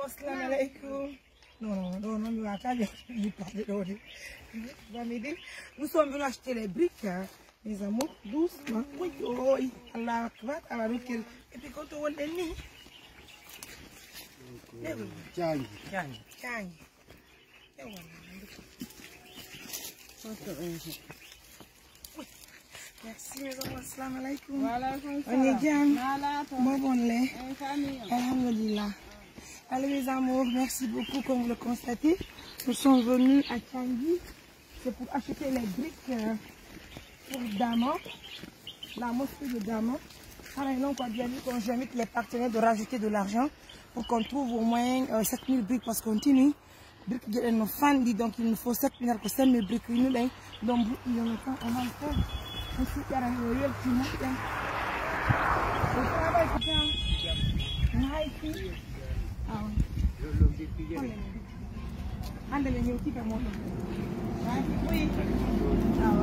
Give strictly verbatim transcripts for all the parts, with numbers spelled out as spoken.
Assalamu alaikum. Non, non, non, non, mi waata je, mi parle d'ori. Famille, nous sommes venus acheter les briques, hein. Mes amours, doucement. Oui, oui, Allah Akbar, Allah Akbar. Et puis quand on est ni. Cangi. Cangi. Cangi. Et voilà. Merci, mes amours. Assalamu alaikum. Wa alaikum salam. On est bien. Nala to. Bon, bon, les. En famille. Alhamdulillah. Allez, mes amours, merci beaucoup. Comme vous le constatez, nous sommes venus à Changi. C'est pour acheter les briques, euh, pour Daman, la mosquée de Daman. Alors, donc, on vient, donc, j'invite les partenaires de rajouter de l'argent pour qu'on trouve au moins, euh, sept mille briques parce qu'on continue. Briques, il y a une fan, donc il nous faut sept mille, cinq mille briques, nous, donc, donc, il y en a pas, on va le faire. On se fait un réel, tu vois, bien. On travaille, putain. On a écrit. Ah ouais. Hande ɓe ñewti ka moɗon. Wi. Awa.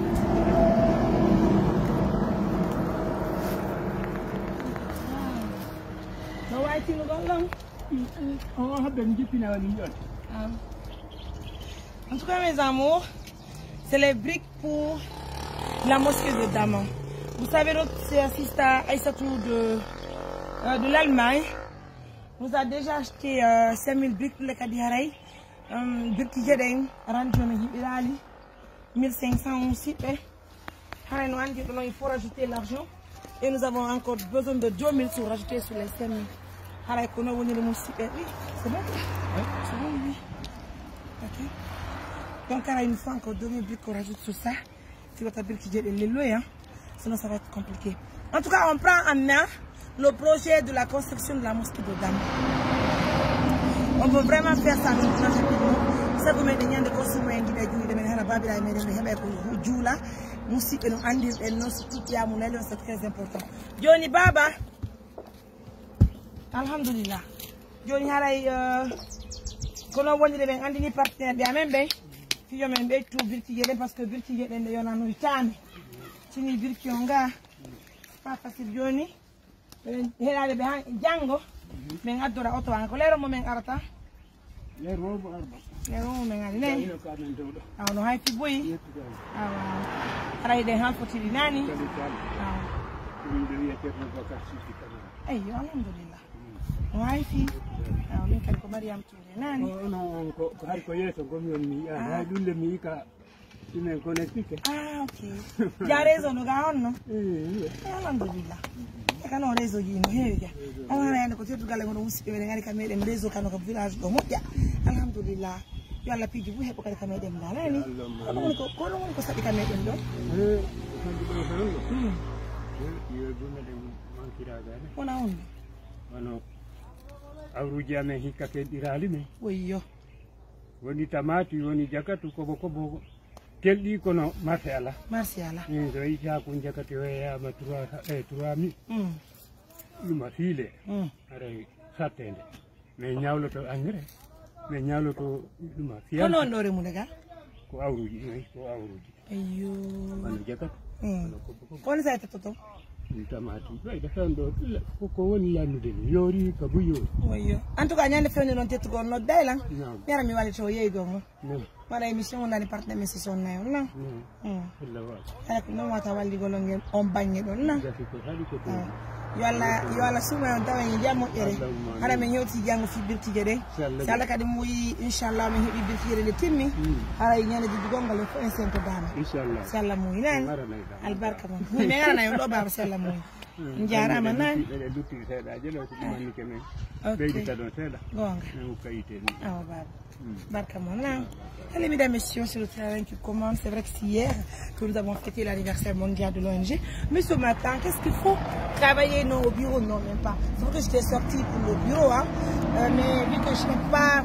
No wayti no ɗon ɗon? O habbe mi jippina woni ɗon. Ah. En tout cas, mes amours, c'est les briques pour la mosquée de Daman. Vous savez, notre sœur Sista Aïssatou de, euh, de l'Allemagne nous a déjà acheté, euh, cinq mille briques pour le Kadi Haray. Euh, briques qui j'ai rendu, mais il a mille cinq cents aussi. Haray no andi ɗo non, il faut rajouter l'argent. Et nous avons encore besoin de deux mille pour rajouter sur les cinq mille. Haray ko non woni le musiɓɓe. Oui, c'est bon. Oui, c'est bon, oui. Ok. Donc, haray, il nous faut encore deux mille briques qu'on rajoute sur ça. Si vous avez briques, j'ai les lois, hein. Sinon, ça va être compliqué. En tout cas, on prend en main le projet de la construction de la mosquée de Daman. On veut vraiment faire ça très rapidement. Ça vous met des liens de construction, hein, qui va durer, mais hana babira, mais, mais, mais, mais, juula. Musiɓɓe no andirɗen non, so tuttiyaamu leydi on, c'est très important. Jooni, baaba. Alhamdulillah. Jooni, haray, euh, kono wonde ɓen andini partenaire ɓe amen ɓen. Fiyo men ɓe tu birki jeɗen, parce que birki jeɗen ɗe yona no hitaande. Sini birki on ga. Pas facile jooni. Ɓen heɗaade ɓe han janngo. Men addora oto an. Ko leero mo men arata. Leer woo mo arba. Leero mo men ari ne. Ino ka men dewɗo. Awa no hay fi boyi. Yettude. Awa. Ara hiɗen han fotiri nani. Kadi tan. Awa. Ɗum ɓe wiya Ceerno Bakar Siddi Kamara. Eyyo, alhamdulillah. No hay fi. Awa, min kadi ko Mariam Touré nani. O, no, on ko, ko hari ko yeeso ngo mi on mi yi'aani. Ah. Hay ɗum le mi yi'i ka Ina connecté. Ah, ok. Ja réseau no ga on no? Eh, eh. Eh, alhamdulillah. E kano réseau ji no heewi ga. Réseau. Awa, hana yande ko teddugal e moɗon musiɓɓe meɗen ari ka meɗen réseau kano ka village ɗo moƴƴa. Alhamdulillah. Yo Allah piiji bu heɓo kadi ka meɗen ngalani. Yo Allah mo. Kono woni ko, kono woni ko saɗi ka meɗen ɗo? Eh, ko saɗi ɗo tan ɗo. Hmm. Eh, yo ɗum meɗen mankiraade ne. Wona on. Wano awruuji amen hikka keɗɗiraali men. Wayyo. Woni tamaati, woni jakatu, kobo kobo. Kelɗi kono marché ala. Marché ala. Min so yi'i caaku jakati o yeeyama trois, eh, trois mille. Mm. Ɗum a fiile. Mm. Aray satteende. Mais ñawloto engrais. Mais ñawloto ɗum a fiya. Kono on ɗo remude ga? Ko awruuji, eh, ko awruuji. Ayyo. Wano jakatu. Mm. Wano kobo kobo. Kono sa yettoto? Ɗum tamaati. Ɓeyda tan ɗo, ko, ko woni lannude mi. Yoori ka buy yoori. Wayyo. En tout cas, ñande fewndo non tettugol nodday lan. Naam. Mi ara mi wallito yeeygol ngol. Naam. Mbaɗa émission on nani partenaire men si sonnay on na. Mm. Mm. Illa wa. Kala ko non wata walligol on ngel on bannge ɗon na. Gasi ko haɗi ko to. Ah. Yo Allah, yo Allah suuma on tawa en jam moƴƴere. Allahumma amin. Hara men yewti janngo fi birtije ɗe. Si Allah jaɓi. Si Allah kadi muuyi, inchallah, men heɓi birtije ɗe nde timmi. Mm. Hara e ñande jiddu gongal e fof en sento dama. Inchallah. Si Allah muuyi nani. Albarka mon. Min men arana on ɗo baba si Allah muuyi. Mm. Njaaraama nan. Eɗen lutti seeɗaaji ɗo ko ɗum woni ke men. Ok. Ɓeydita ɗon seeɗa. Goonga. Men hokka yiite ni. Awa baaba. Mm. Barka mon nan. Allez, mesdames, messieurs, c'est le travail qui commence. C'est vrai que c'est hier que nous avons fêté l'anniversaire mondial de l'O N G. Mais ce matin, qu'est-ce qu'il faut travailler, non, au bureau? Non, même pas. C'est vrai que j'étais sortie pour le bureau, hein. Euh, mais vu que je n'ai pas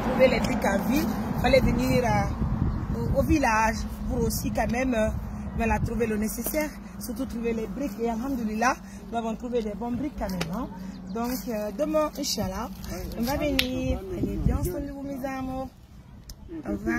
trouvé les trucs à vie, fallait venir, euh, au, au village pour aussi quand même, euh, voilà, trouver le nécessaire. Surtout trouver les briques. Et alhamdulillah, nous avons trouvé des bonnes briques quand même, hein. Donc, euh, demain, Inch'Allah, on va venir. Allez, bien ensemble, vous, mes amours. Au revoir.